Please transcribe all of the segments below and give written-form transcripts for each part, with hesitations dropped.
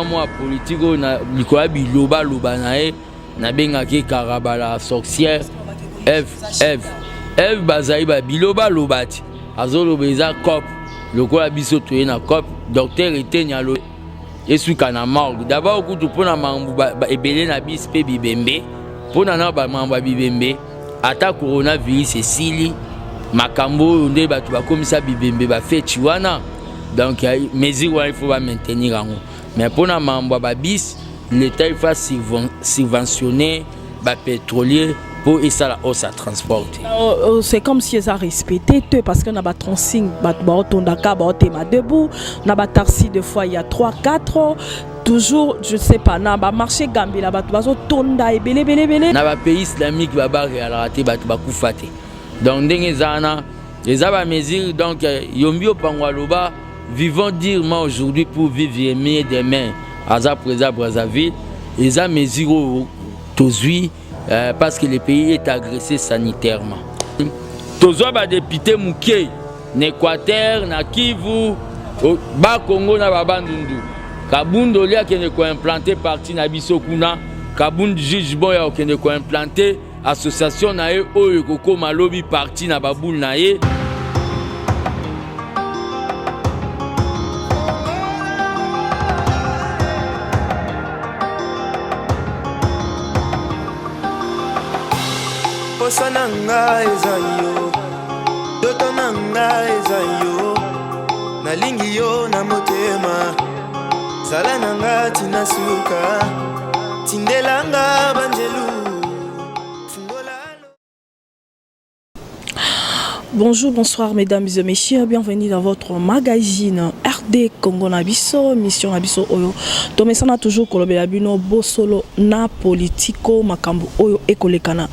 Mwa politike oyo na likolo ya bilobaloba na ye nabengaki karabala sorcière Eve Eve Eve bazali ba bilobaloba ti azoloba eza cop lokola biso toye na cop docteur Eteni alo esuka na morgue d'abord kutu mpo na mambo ebele na bisi mpe bibembe mpo na na bamambo ya bibembe ata coronavirus esili makambo oyo nde bato bakomisa bibembe bafeti wana. Donc mesure wana il faut ba maintenir yango, mais mpona mambo ya babis l'État il faut subventionner ba pétrolier mpo esala hausse ya transport te. C'est comme si eza respecté te parce que na batransing bato baotondaka baotema debout na bataxi des fois il y a 3 4 toujours, je sais pas, na bamarché Gambela bato bazotonda ebele ebele ebele. Na bapays islamique babareyalaka te, bato bakufa te. Donc ndenge eza wana eza bamesure. Donc Yombi Opango aloba: "Vivons durement aujourd'hui pour vivre mieux demain." Aza président Brazzaville. Eza mesure oyo tozwi parce que le pays est agressé sanitairement. Tozwa badéputé moke na Équateur, na Kivu, Bakongo na Babandundu. Kabund oli akende koimplanter parti na biso kuna. Kabund juge bon ya kokende koimplanter association na ye oyo ekokóma lobi parti na babule na ye. Posa na nga eza yo, ndoto na nga eza yo, nalingi yo na motema, zala na nga tina suka, tindelanga banjelu fungola. Bonjour, bonsoir mesdames et messieurs, bienvenue dans votre magazine RD Congo Nabiso, mission Nabiso oyo. Tomesana toujours kolobela bino bosolo na politiko, makambo oyo ekolekana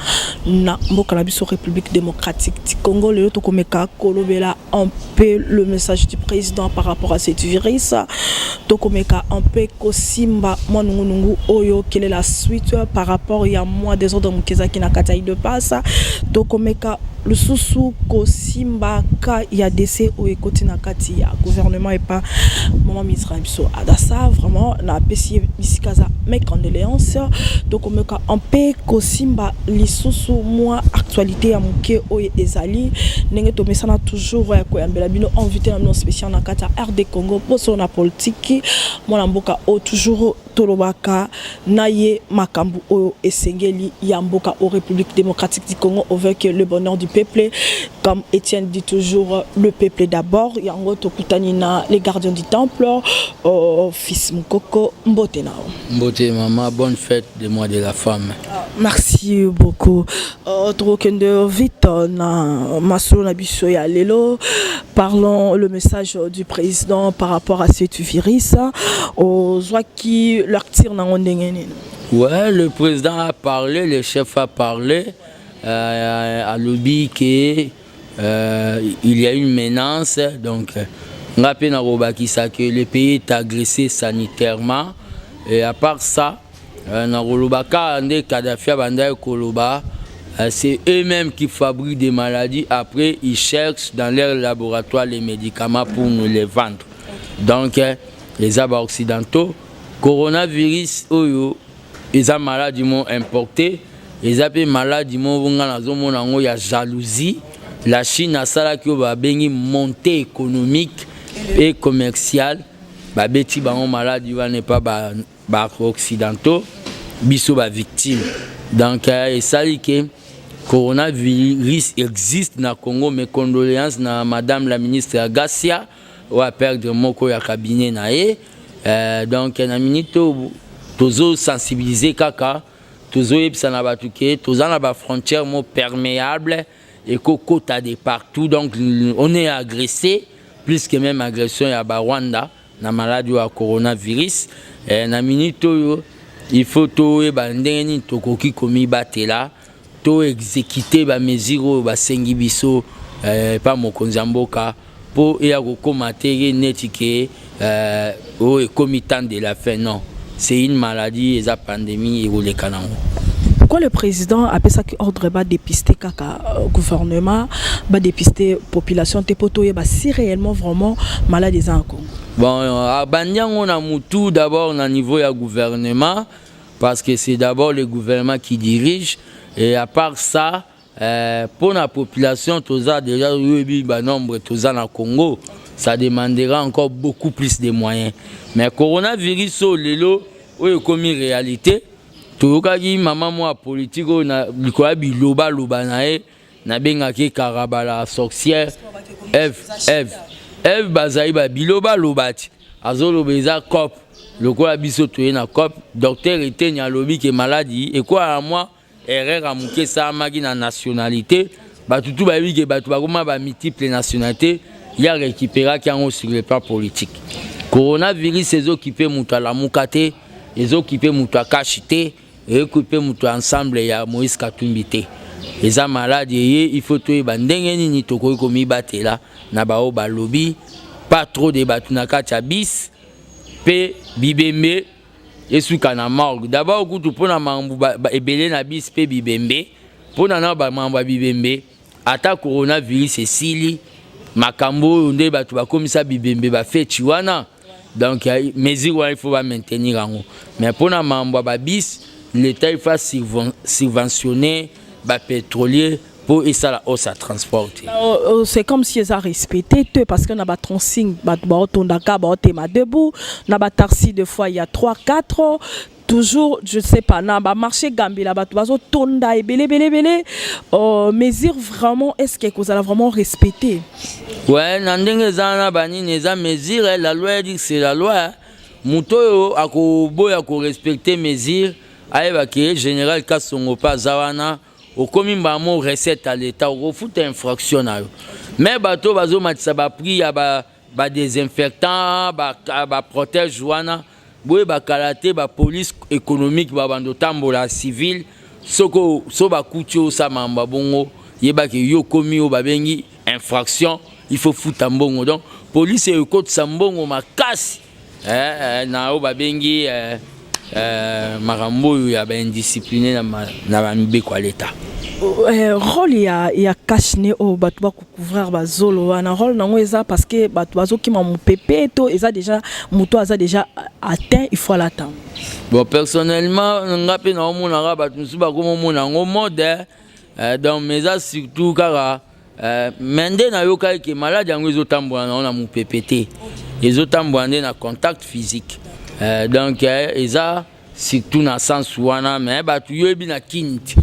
na mboka na biso République démocratique du Congo. Lelo tokomeka kolobela un peu le message du président par rapport à cette virus. Tokomeka un peu kosimba mwa nungunungu oyo, quelle est la suite par rapport ya mwa désordre moke ezalaki na kati ya UDPS. Tokomeka lisusu kosimba ka ya décès oyo ekoti na kati ya gouvernement epa mama ministre na biso Adasa. Vraiment napesi ye bisika aza mes condoléances. Tokomeka mpe kosimba lisusu mwa actualité ya moke oyo ezali ndenge tomesana toujours ya koyambela bino invité na bino spécial na kati ya RD Congo poso na politiki, mwana mboka oyo toujours tolobaka na ye makambo oyo esengeli ya mboka au République démocratique du Congo avec le bonheur du peuple. Comme Étienne dit toujours, le peuple d'abord. Yango tokutani na les gardiens du temple, fils Mukoko, mbote na yo. Mbote mama, bonne fête de mois de la femme. Merci beaucoup. Tokokende vite na masolo na biso ya lelo. Parlons le message du président par rapport à cette virus. Ozwaki lecture nango ndenge nini? Ouais, le président a parlé, le chef a parlé, alobi que il y a une menace. Donc nga mpe nakobakisa que le pays est agressé sanitairement. Et à part ça, nakoloba kaka nde Kadhafi abandaki koloba: c'est eux-mêmes qui fabriquent des maladies, après ils cherchent dans leur laboratoire les médicaments pour nous les vendre. Donc eza baoccidentaux. Coronavirus oyo eza maladie mo importé, eza mpe maladie moko nga nazomona yango ya jalousie. La Chine asalaki oyo babengi montée économique et commerciale, babeti bango maladie wana epa baoccidentaux, biso bavictime. Donc esali ke coronavirus existe na Congo. Mes condoléances na madame la ministre Agasia oyo aperdre moko ya cabinet na ye. Donc na minute oyo tozosensibiliser kaka, tozoyebisa na bato ke toza na bafrontière mo perméable, ekokota de partout. Donc on est agressé plus que même agression ya Barwanda na maladie oyo ya coronavirus. Na minute oyo il faut toyeba ndenge nini tokoki komibatela, toexécute bamesure oyo basengi biso pa mokonzi ya mboka, mpo eya kokóma te neti ke oyo ekómi temps de la fin. Non, c'est une maladie, eza pandémie, ekoleka nango. Pourquoi le président apesaki ordre badépister kaka gouvernement, badépister population te, mpo toyeba si réellement vraiment malade eza na Congo? Bon, abandi yango na mutu d'abord na niveau ya gouvernement, parce que c'est d'abord le gouvernement qui dirige. Et à part ça, pour la population, toza déjà oyebi banombre toza na Congo, ça demandera encore beaucoup plus de moyens. Mais coronavirus oyo lelo oyo ekomi réalité, toyokaki mama mwa politique oyo na likolo ya bilobaloba na ye, nabengaki Karabala sorcière Eve. Eve, Eve bazali babilobaloba ti azoloba eza cope. Lokola biso toye na cope, docteur Eteni alobi ke maladie ekwala mwa erreur ya moke esalamaki na nationalité. Bato tu bayebi ke bato bakoma bamultiple nationalité, ya récupéraki yango. Sur le plan politique, coronavirus ezokipe moto alamuka te, ezokipe moto akashi te, ezokipe moto Ensemble ya Moïse Katumbi te. Eza maladie eye, il faut toyeba ndenge nini tokoki komibatela na bao balobi pas trop de bato na kati ya bis mpe bibembe esuka na morgue d'abord. Kutu mpona makambo ebele na bis mpe bibembe, mpona na bamakambo ya bibembe, ata coronavirus esili, makambo oyo nde bato bakomisa bibembe bafeti wana. Donc mesure wana, il faut bamaintenir yango. Mais mpona makambo ya babis, l'État, il faut subventionner bapétrolier mpo esala hausse ya transport te. C'est comme si eza respecté te, parce que na baconsigne bato baotondaka, baotema debout na bataxi, des fois il y a 3 4 toujours, je sais pas. Na bamarché Gambela, bato bazotonda ebele ebele ebele. Mesure vraiment, est ce que ekozala vraiment respecté? Ouais, na ndenge eza na banini, eza mesure, la loi dit, c'est la loi. Moto oyo akoboya korespecte mesure, ayebaki général Kasongo mpe aza wana. Okomi mbamo recette ya l'État, okofuta infraction na yo. Mais bato oyo bazomatisa baprix ya badésinfectant, baprotège wana, boyeba te, bapolice économique babanda otambola civile. Soko so bakuti osala makambo ya bongo, yebaki yo okomi oyo babengi infraction, il faut futa mbongo. Donc police ekotisa mbongo makasi na oyo babengi makambo oyo ya baindiscipline na bamibeko ya l'État. Rôle ya cache-nez oyo bato bakocouvrir bazolo wana, rôle nango eza parce que bato bazokima mopepe to eza déjà moto aza déjà atteint, il faut alata? Bon, personnellement, nga mpe naomonaka bato mosusu bakomomona yango mode. Donc mais eza surtout kaka me nde nayokaki ke maladie yango ezotambola nango na mopepe te, ezotambola nde na contact physique. Donc eza surtout na sens wana. Mais bato yoyebi na kini te,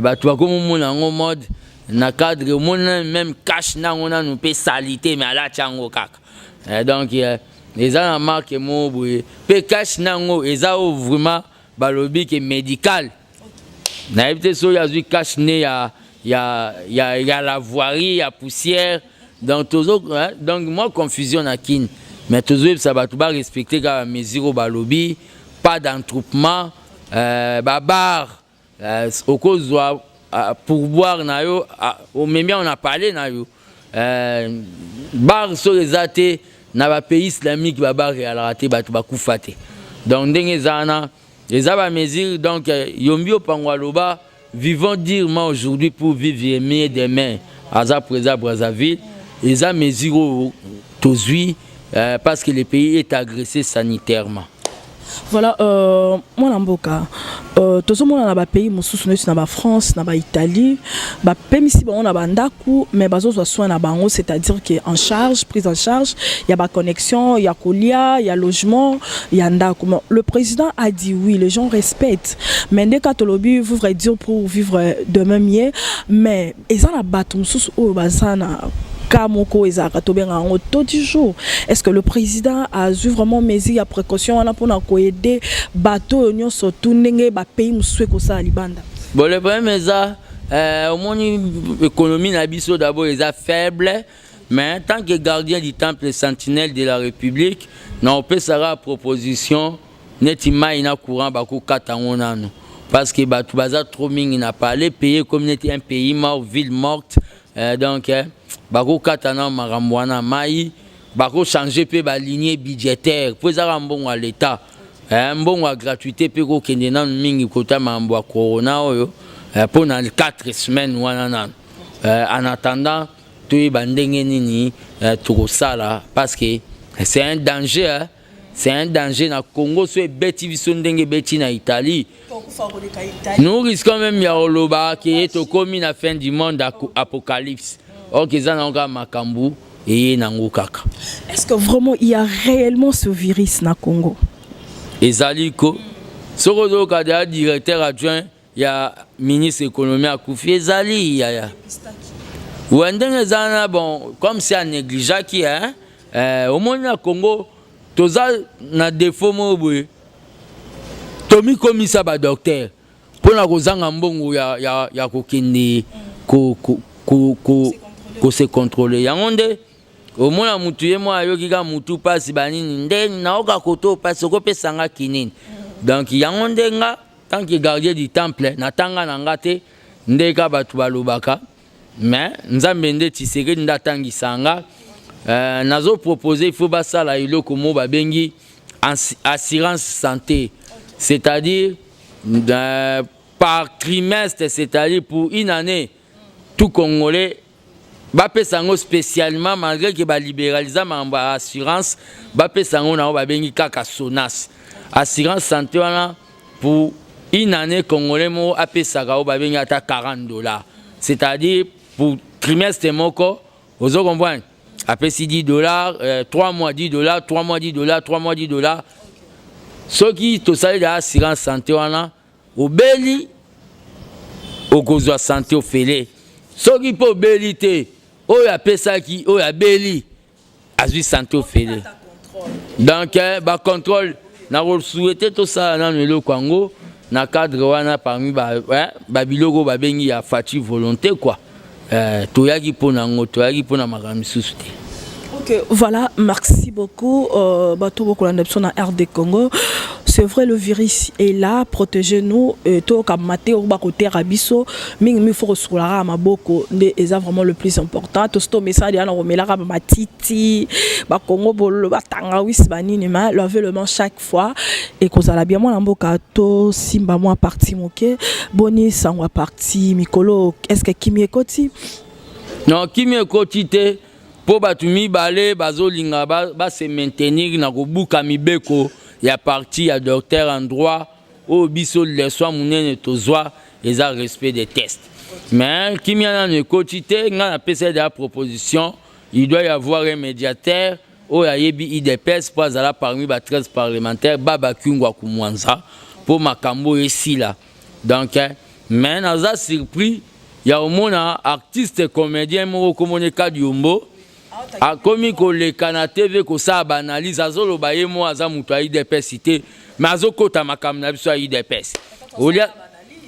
bato bakomomona yango mode na cadre omoni même cache nango nanu mpe sali te, mais alati yango kaka. Donc eza na marque moko boye mpe cache nango eza oyo vraiment balobi ke médical. Nayebi te soki azwi cache-nez ya la voirie ya poussière. Donc tozo, hein, donc moi confusion na kini. Mais tozoyebisa bato barespecte kaka mesure oyo balobi, pas d'attroupement, babar okozwa pourboire na yo, omemi yango na palais na yo. Bar soki eza te, na bapays islamique babar eyalaka te, bato bakufa te. Donc ndenge eza wana, eza bamesure. Donc Yombi Opango aloba: "Vivons durement aujourd'hui pour vivre mieux demain." Aza président Brazzaville. Eza mesure oyo tozwi parce que le pays est agressé sanitairement. Voilà, mwana mboka, tozomona na bapays mosusu neti na bafrance, na baitalie, bapemisi bango na bandako, mais bazozwa soin na bango, c'est-à-dire que en charge, prise en charge ya baconnexion, ya kolia, ya logement, ya ndako. Bon, le président a dit oui, les gens respectent, mais nde ka tolobi vivre dur pour vivre demain mieux. Mais eza na bato mosusu oyo baza na cas moko ezalaka, tobenga yango taux du jour. Est-ce que le président azwi vraiment mesure ya précaution wana mpona koaider bato oyo nyonso tu ndenge bapays mosusu ekosala libanda? Bon, le problème eza omoni économie na biso d'abord eza faible. Mais tant que gardien du temple, sentinelle de la République, na opesaka proposition neti mai na courant bakokata yango nano, parce que bato baza trop mingi na palais, pays comme neti un pays mort, ville morte. Donc bakokata na makambo wana mai, bakochange mpe baligne budgétaire mpo ezaka mbongo ya l'État. Mbongo ya gratuité mpe kokende nanu mingi kota makambo ya corona oyo mpo na 4 semaines wana nanu, en attendant toyeba ndenge nini tokosala, parce que C'est un danger, hein? C'est un danger na Congo. So ebeti biso ndenge ebeti na Italie, nous risquons même ya koloba ke tokomi na fin du monde, apocalypse. Or eza nango kaka makambo eye nango kaka. Est-ce que vraiment il y a réellement ce virus na Congo? Ezali ko. Soki ozoyoka deya directeur adjoint ya ministre économie akufi, ezali yaya wa ndenge eza na. Bon, comme si anégligeaki, hein? Omoni, na Congo toza na défaut moko boye: tomikomisa badocteur mpona kozanga mbongo ya kokende kose contrôler. Yango nde omona mutu ye moko ayoki kaka mutu mpasi, banini nde naoka koto mpasi, okopesanga kinini. Donc yango nde nga, tant que gardien du temple, natanga na nga te nde ka bato balobaka, mais Nzambe nde Tshisekedi nde atangisa nga. Nazopropose il faut basala eloko mo babengi assurance santé, c'est-à-dire par trimestre, c'est-à-dire pour une année, tout Congolais bapesa yango spécialement. Malgré ke balibéralisa makambo ya assurance, bapesa yango nango babengi kaka Sonas, assurance santé wana. Pour une année, Congolais moko apesaka oyo babengi ata 40 dollars, c'est-à-dire pour trimestre moko, ozo comprendre, apesi 10 dollars, 3 mois 10 dollars, 3 mois 10 dollars, 3 mois 10 dollars. Soki tosali da assurance santé wana, obeli, okozwa santé ofele. Soki mpe obeli te, oyo apesaki, oyo abeli azwi santé ofele. Donc bacontrôle, nakosouhaiter tosala nano eloko yango na cadre wana, parmi babiloko babengi ya Fatshi volonté, quoi. Toyaki mpo na yango, toyaki mpo na makambo misusu te. Ok, voilà, merci beaucoup. Bato bokolanda biso na RD Congo. C'est vrai, le virus est là, protégez-nous. Tokamate bakotera biso mingi mingi, faut kosukolaka maboko nde eza vraiment le plus important. Tosi message ya na komelaka matiti, bakongo bololo, batangawisi, banini, ma laver le main chaque fois ekozala bien. Mwana mboka, tosimba mwa parti moke. Boni sango ya parti mikolo? Est ce que kimi ekoti? Non, kimi ekoti te, mpo bato mibale bazolinga base maintenir na kobuka mibeko ya parti ya docteur en droit. Oyo biso leçon monene tozwa eza respect des textes. Mais kimia nano ekoti te. Ngai napesa deya proposition: il doit y avoir un médiateur oyo ayebi UDPS, mpo azala parmi ba 13 parlementaire baba Kyungu Kumwanza, mpo makambo oyo esila. Donc, mais naza surpris ya komona artiste comédien moko komona Kadiombo akomi koleka na TV kosala baanalyse, azoloba ye mo aza moto ya UDPS te, mais azokota makambo na biso ya UDPS.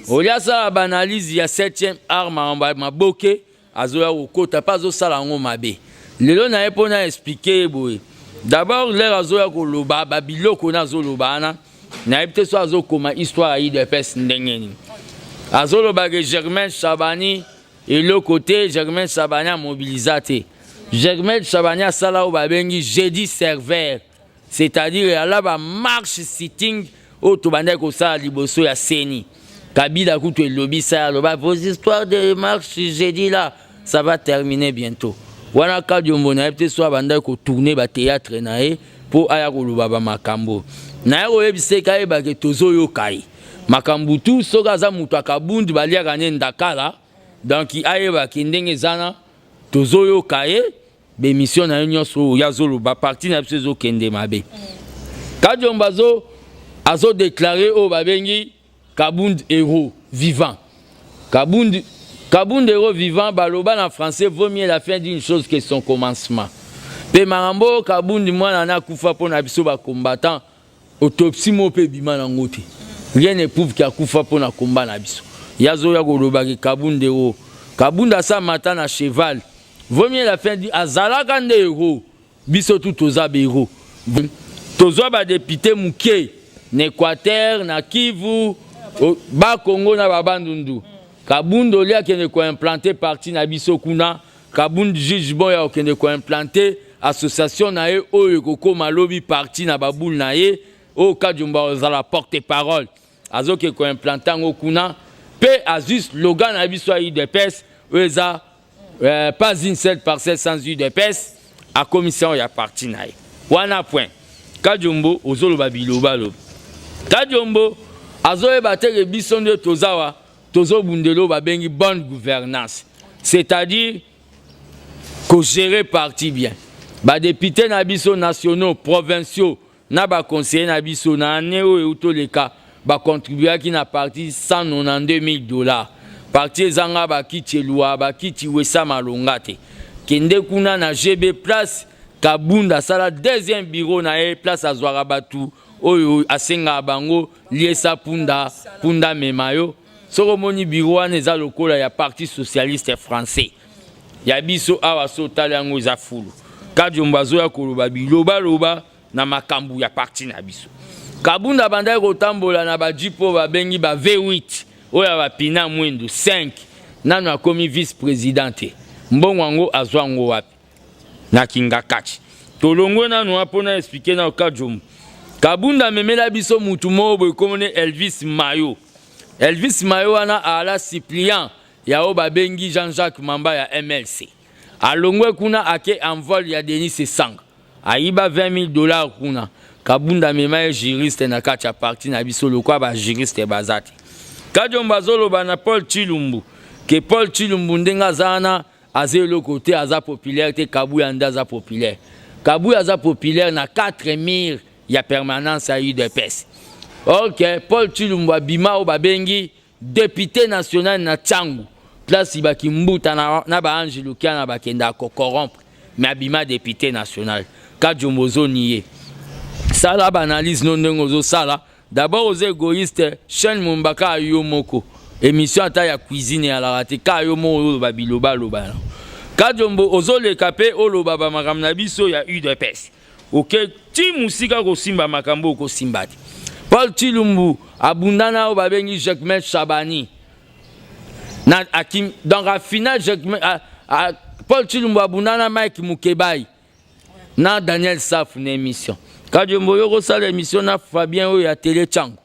Olia asala baanalyse ya 7e art, makambo ya maboke, azoya kokota mpe azosala yango mabe. Lelo na ye mpo na expliquer ye boye: d'abord, l'heure azoya koloba babiloko na azoloba wana, nayebi te so azokoma histoire ya UDPS ndenge nini. Azolobaka Germain Chabani eloko te, Germain Chabani amobiliza te. Germain Chabani asala oyo babengi jeudi serveur, c'est-à-dire ala bamarche sitting oyo tobandaki kosala liboso ya CENI. Kabila kutu elobisa ye, aloba: "Vos histoires de marche jeudi là, ça va terminer bientôt." Wana Kadiombo, nayebi te so abandaki kotourner bathéâtre na ye mpo aya koloba bamakambo naye. Koyebisa eke ayebake tozoyoka ye makambo tu. Soki aza moto akabundu, baliaka ne ndakala. Donc ayebaki ndenge eza na tozoyoka ye, bémission na ye nyonso oyo azoloba, parti na biso ezokende mabe. Kadiombo azodéclarer oyo babengi Kabund héros vivant. Kabund, Kabund héros vivant, baloba na français: vaut mieux la fin d'une chose que son commencement. Mpe makambo oyo, Kabund mwana na akufa mpo na biso bacombattant, autopsie moko mpe ebima nango te, rien ne prouve ke akufa mpo na komba na biso. Ye azoya kolobaki Kabund héros. Kabund asamata na cheval. Vaut mieux la fin du, azalaka nde héros, biso tu toza bahéros. Tozwa badéputé moke na Équateur, na Kivu, Bakongo na Babandundu. Kabund oli akende koimplanter parti na biso kuna. Kabund juge bon ya kokende koimplanter association na ye oyo ekokóma lobi parti na babule na ye, oyo Kadiombo azala porte parole. Azoke koimplanter yango kuna mpe azwi slogan na biso ya UDPS oyo eza "pas une seule parcelle sans UDPS", akomisi yango ya parti na ye. Wana point. Kadiombo ozoloba bilobaloba. Kadiombo azoyeba te ke biso nde tozawa tozobundela oyo babengi bonne gouvernance, c'est-à-dire kogérer parti bien. Badéputés na biso nationaux, provinciaux na baconseiller na biso, na année oyo euti oleka, bacontribuaki na parti 192 000 $. Parti ezanga bakiti eluwa, bakiti wesa malonga te. Kende kuna na GB, place Kabunda asala deuxième bureau na ye, place azwaka bato oyo asengaka bango liesa punda, punda mema yo. Soki omoni bureau wana, eza lokola ya Parti socialiste français. Ya biso awa, so otali yango, eza fulu. Kadiombo azoya koloba bilobaloba na makambo ya parti na biso. Kabunda bandaki kotambola na bajeep oyo babengi ba V8, oyo ya bapina mwindu 5. Nano akomi vice président te. Mbongo yango azwa yango wapi? Na Kingakati. Tolongwe nanu wa mpona expliquer na Kadiombo. Kabunda amemela biso mutu moko boye, komone Elvis Mayo. Elvis Mayo wana aala suppliant ya oyo babengi Jean-Jacques Mamba ya MLC. Alongwe kuna, ake Envol ya Denis Esanga, ayiba 20 000 $ kuna. Kabunda amema ye juriste na kati ya parti na biso, lokwa bajuriste baza te. Kadiombo azoloba na Paul Chilumbu ke Paul Chilumbu, ndenge aza wana, aza eloko te, aza populaire te. Kabuya nde aza populaire. Kabuya aza populaire na 4 murs ya permanence ya UDPS. Ok, Paul Chilumbu abima oyo babengi député national na Ntiangu, place bakimbuta na baange Lukiana bakendaka kocorrompre, mais abima député national. Kadiombo ozoni ye, sala baanalyse no ndenge ozosala. D'abord oza égoïste. Chaîne mombaka yo moko, émission ata ya cuisine eyalaka te, ka yo moko oloba bilobaloba. Na Kadiombo ozoleka mpe oloba bamakambo na biso ya UDPS, oke ti mosika kosimba makambo okosimba te. Paul Chilumbu abunda na oyo babengi Jacquemain Chabani na akim. Donc afina Jacquemain, Paul Chilumbu abunda na Mike Mukebai na Daniel Safu na émission. Kadiombo, oyo kosala émission na Fabien oyo ya Télé Ntiango,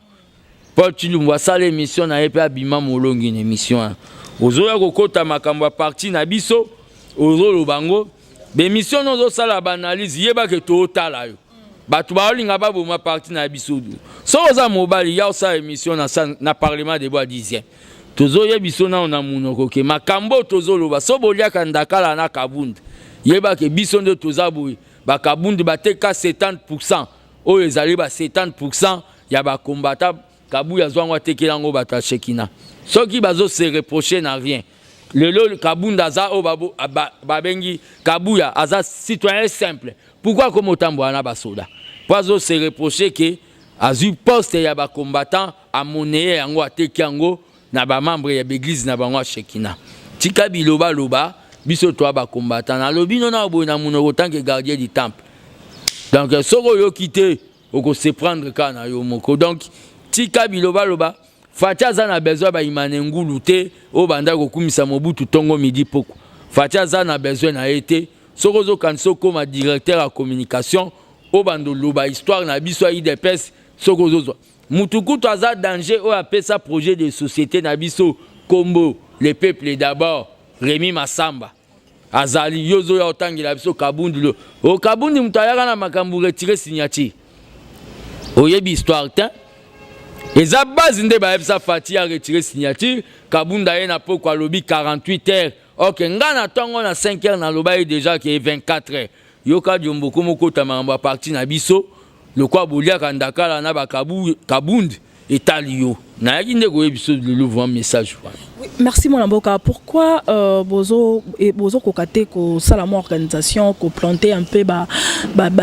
Paul Chilumbu asala émission na ye mpe abima molongi na émission wana. Ozoya kokɔta makambo ya parti na biso, ozoloba ngo baémission no, ozosala baanalyse. Yebake tootala yo. Bato baolinga baboma parti na biso. Soki oza mobali, ya osala émission na Parlement debout ya 10e. Tozoyebi biso nano na monoko ke makambo oyo tozoloba, so boliaka ndakala na Kabunda, yebake biso nde toza boye. Bakabundi bateka 70, oyo ezali ba 70 ya bakombata. Kabuya azwa yango, atekeli yango bato ya Shekina. Soki bazose reprocher na rien, lelo Kabunda aza oyo babengi Kabuya, aza citoyen simple. Pourquoi komi otambola na basoda? Mpo azose reprocher ke azwi poste ya bacombattant, amoneye yango, ateki yango na bamembre ya baeglise na bango ya Shekina. Tika bilobaloba. Biso toa bacombattant. Nalobi no na boye na monoko tant que gardien du temple. Donc soki oyoki te, okose prendre kaka na yo moko. Donc tika bilobaloba. Fatshi aza na besoin bayimana ngulu te oyo banda kokumisa Mobutu ntongo, midi, poko. Fatshi aza na besoin na ye te. Soki ozokanisa okóma directeur ya communication, oyo banda oloba histoire na biso ya UDPS, soki ozozwa mutu kutu aza danger. Oyo apesa projet de société na biso kombo "Le peuple d'abord", Remi Masamba azali. Yo ozoya otangela biso Kabundi. Lo o Kabundi, moto ayaka na makambo retire signature, oyebi histoire te. Eza base nde bayebisa Fatshi ya retire signature. Kabunda ye na poko alobi 48 heures. Ok, nga na ntongo na 5 heures naloba ye déjà ke 24 heures. Yoka Diombo, komokota makambo ya parti na biso lokwa boliaka ndakala na bakabundi, etali yo. Nayaki nde koyebi biso lelo vraiment message wana. Oui, merci mwana mboka. Pourquoi bozo bozo koka te kosala mwa organisation, koplanter un peu ba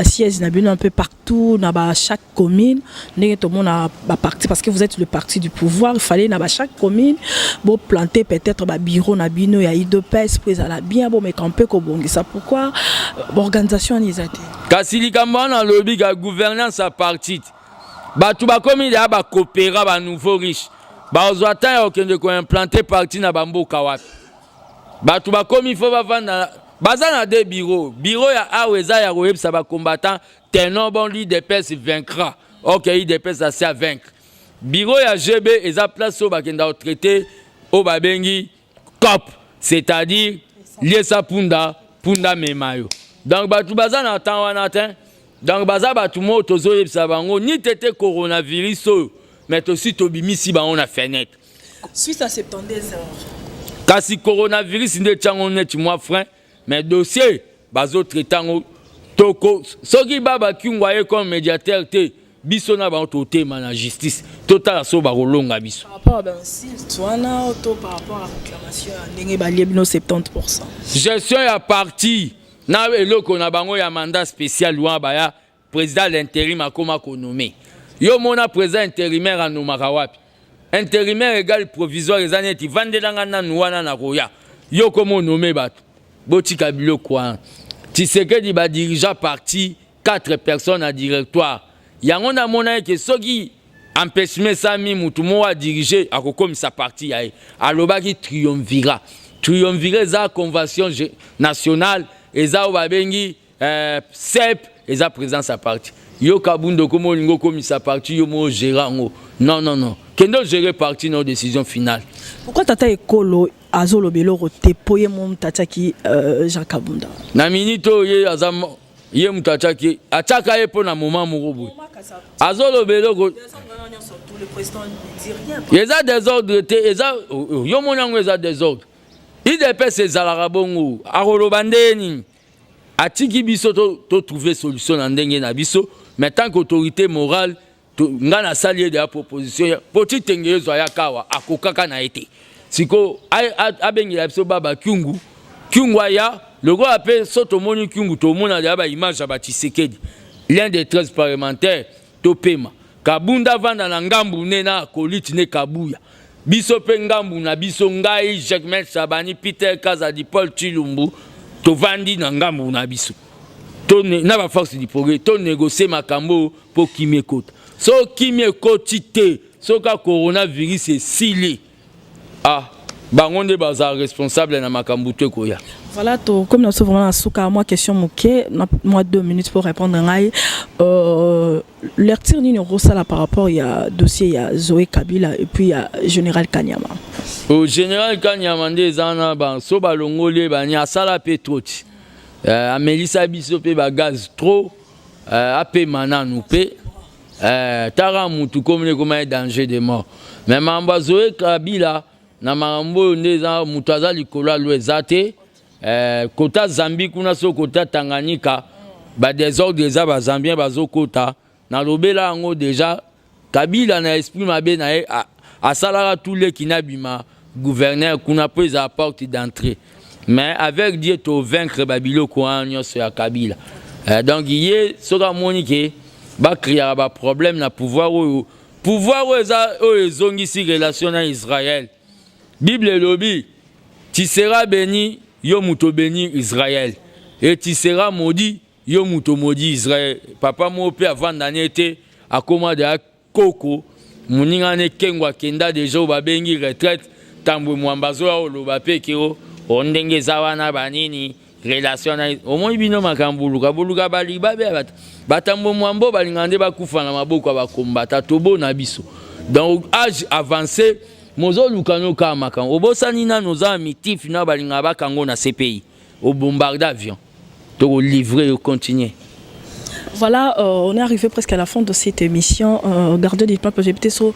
siège na bino un peu partout na ba chaque commune, ndenge tomona ba parti? Parce que vous êtes le parti du pouvoir, il fallait na ba chaque commune bo planter peut-être ba bureau na bino ya UDPS po ezala bien, bo meka mpe kobongisa. Pourquoi organisation wana eza te? Kasi likambo wana alobi ka gouvernance ya parti te. Bato bakomi deya bakopera, banouveau riche bazwa temps ya kokende koimplanter parti na bamboka wapi? Bato bakomi fo bavanda, baza na deux bureau. Bureau ya awa eza ya koyebisa bacombattant: "Tenons bon, l'UDPS vaincra." Ok, UDPS asi a vaincre. Bureau ya GB eza place oyo bakenda kotraiter oyo babengi cop, c'est-à-dire liesa punda, punda mema yo. Donc bato baza na temps wana te. Donc baza bato moko tozoyebisa bango ni tete coronavirus oyo, mais tosi tobimisi bango na fenêtre. Suite à 72 heures. Kasi coronavirus nde etiango neti mwa frein, mais dossier bazotraite yango. Toko soki baba Kyungu aye comme médiateur te, biso na bango totema na justice, totala so bakolonga biso. Par rapport à bainsulte wana to par rapport à réclamation ya ndenge balie bino 70? Gestion ya parti na eloko na bango ya mandat spécial wana, baya président l'intérim akóma konommer. Yo mona président intérimaire anomaka wapi? Intérimaire égal provisoire, eza neti vandelanga nanu wana na koya yo koma onommer bato. Botika biloko wana. Tshisekedi badirigeant parti, 4 personnes na directoire. Yango namona eke soki empêchement esami, mutu moko adirige, akokomisa parti ya ye. Alobaki triumvirat. Triumvirat eza convention nationale, eza oyo babengi CEP, eza présidence ya parti. Yo Kabunda, okoma olingi okomisa parti yo mo ogérer yango. Non, non, non, kende ogérer parti na décision finale. Pourquoi tata ekolo azoloba eloko te, mpo ye mo moto atiaki Jean Kabunda? Na minute oyo ye aza ye moto atiaki, atiaka ye mpo na moment moko boye azoloba eloko. Eza désordre te, eza yo moni yango eza désordre. UDPS ezalaka bongo. Akoloba ndenge nini? Atiki biso totrouve solution na ndenge na biso, mais tant qu'autorité morale, nga nasali ye deya proposition po ti tenge ezwa ya kawa akokaka na ye te. Sikoyo abengela biso baba Kyungu. Kyungu aya lokola mpe so tomoni Kyungu, tomona deya baimage ya batshisekedi, l'un des 13 parlementaires. Topema Kabunda avanda na ngambu ne na akoliti ne Kabuya, biso mpe ngambu na biso. Ngai, Jacquemain Shabani, Peter Kazadi, Paul Chilumbu, tovandi na ngambu na biso na baforce du progrès, tonégocie makambo mpo kimi ekota. So kimi ekoti te, soki coronavirus esili, ah, bango nde bazala responsable na makambo to ekoya. Voilà, to comme nous sommes vraiment na suka, moi question moke, moi 2 minutes pour répondre ngai. Lecture nini okosala par rapport ya dossier ya Zoé Kabila et puis ya général Kanyama? O général Kanyama nde eza na so balongoli ye bani asala mpe trop ti amelisa biso mpe bagaz trop, apema nanu mpe taka mutu komona ekoma ye danger de mort. Mais makambo ya Zoé Kabila na makambo oyo nde eza moto aza likolo ya lo eza te. Kota Zambie kuna, so kota Tanganyika, badésordre eza, bazambien bazokota. Nalobela yango déjà. Kabila na esprit mabe na ye asalaka tuleki na bima gouverneur kuna mpo ezala porte d'entrée, mais avec Dieu tovaincre babiloko wana nyonso ya Kabila. Donc ye soki amoni ke bakriaka baproblème na pouvoir oyo, pouvoir oyo eza oyo ezongisi relation na Israël. Bible elobi: "Tu seras béni, yo moto béni Israël, et tu seras maudit, yo moto maudit Israël." Papa moko mpe avanda ne te, akóma deya koko moninga ne kengo akenda deja oyo babengi retraite. Tambwe Mwamba azoya oloba mpe ke o ndenge eza wana banini relation na omoni bino makambo boluka boluka baliba be bato batambwe Mwamba oyo balingaka nde bakufa na maboko ya bakombata tobona biso. Donc âge avancé, mozoluka no kaka makambo obosani nano oza na mitif na balingaka bakango na CPI obombarde avion tokolivre yo continue. Voilà, on est arrivé presque à la fin de cette émission. Gardien du peuple, j'ai peut-être sur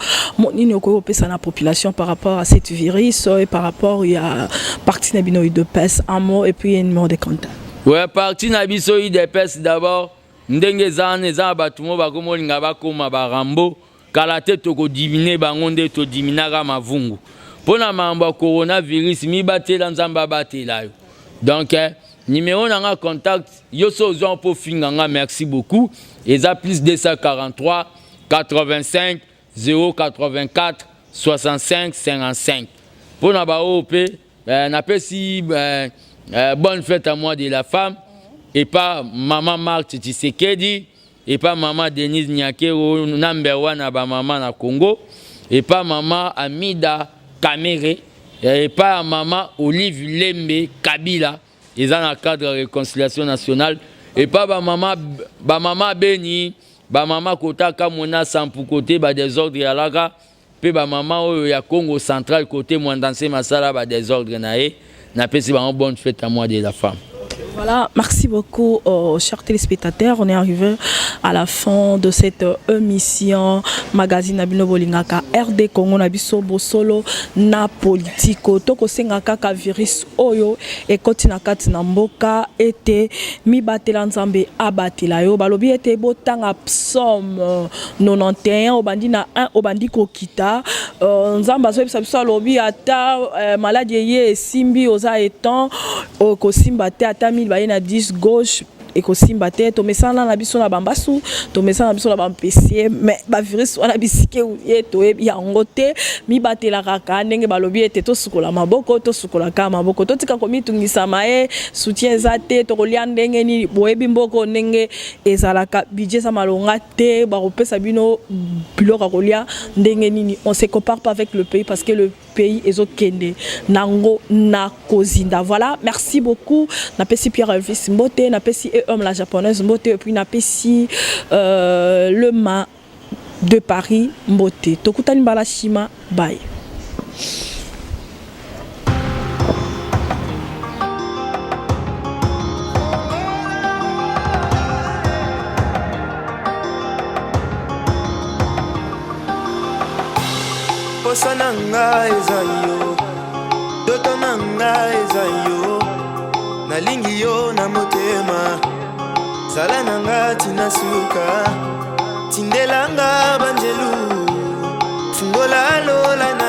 la population par rapport à cette virus et par rapport à parti na bino UDPS, un mot et puis un numéro de contact. Ouais, parti na biso UDPS d'abord, ndenge eza wana, eza na bato mo bakoma olinga bakóma barambo kala te, tokodimine bango nde todiminaka mavungu. Mpo na makambo ya coronavirus, mibatela, Nzambe abatela yo. Donc numéro na nga contact, yo so ozwa mpo finga nga, merci beaucoup, eza plus 243 85 084 65 55. Mpo na baoyo mpe napesi bonne fête à mois de la femme epa mama Marthe Tshisekedi, epa mama Denise Nyakero namber wana bamama na Congo, epa mama Amida Kamere, epa ya mama Olive Lembe Kabila, eza na cadre ya réconciliation nationale, epa bamama Beni, bamama kota Kamwena Sampu kote badésordre yalaka, mpe bamama oyo ya Congo Central kote Mwandanse masala badésordre na ye. Napesi bango bonne fête à mois de la femme. Voilà, merci beaucoup aux chers téléspectateurs. On est arrivé à la fin de cette émission magazine na bino bolingaka RD Congo na biso bosolo na politiko. Tokosenga kaka virus oyo ekoti na kati na mboka ete mibatela, Nzambe abatela yo. Balobi ete botanga psaume 91, obandi na 1, obandi kokita. Nzambe azoyebisa biso, alobi ata maladie eye esimbi, oza etant okosimba te, ata mille baye na 10 gauche, ekosimba te. Tomesana na biso na bambasu, tomesana na biso na bampese, mais bavirus wana bisike ye toyebi yango te. Mibatela kaka ndenge balobi ete tosukola maboko, tosukolaka maboko, totika komitungisama ye soutien eza te, tokolia ndenge nini? Boyebi mboko ndenge ezalaka, budget eza malonga te, bakopesa bino biloko ya kolia ndenge nini? On se compare pas avec le pays parce que le pays ezokende nango na kozinda. Voilà, merci beaucoup. Napesi Pierre Elvis mbote, napesi e homme la japonaise mbote, et puis napesi le ma de Paris mbote. Tokutani mbala nsima, bye. Posa na nga eza yo, ndoto na nga eza yo, nalingi yo na motema, zala na nga tina suka, tindelanga banjelu, fungola lola.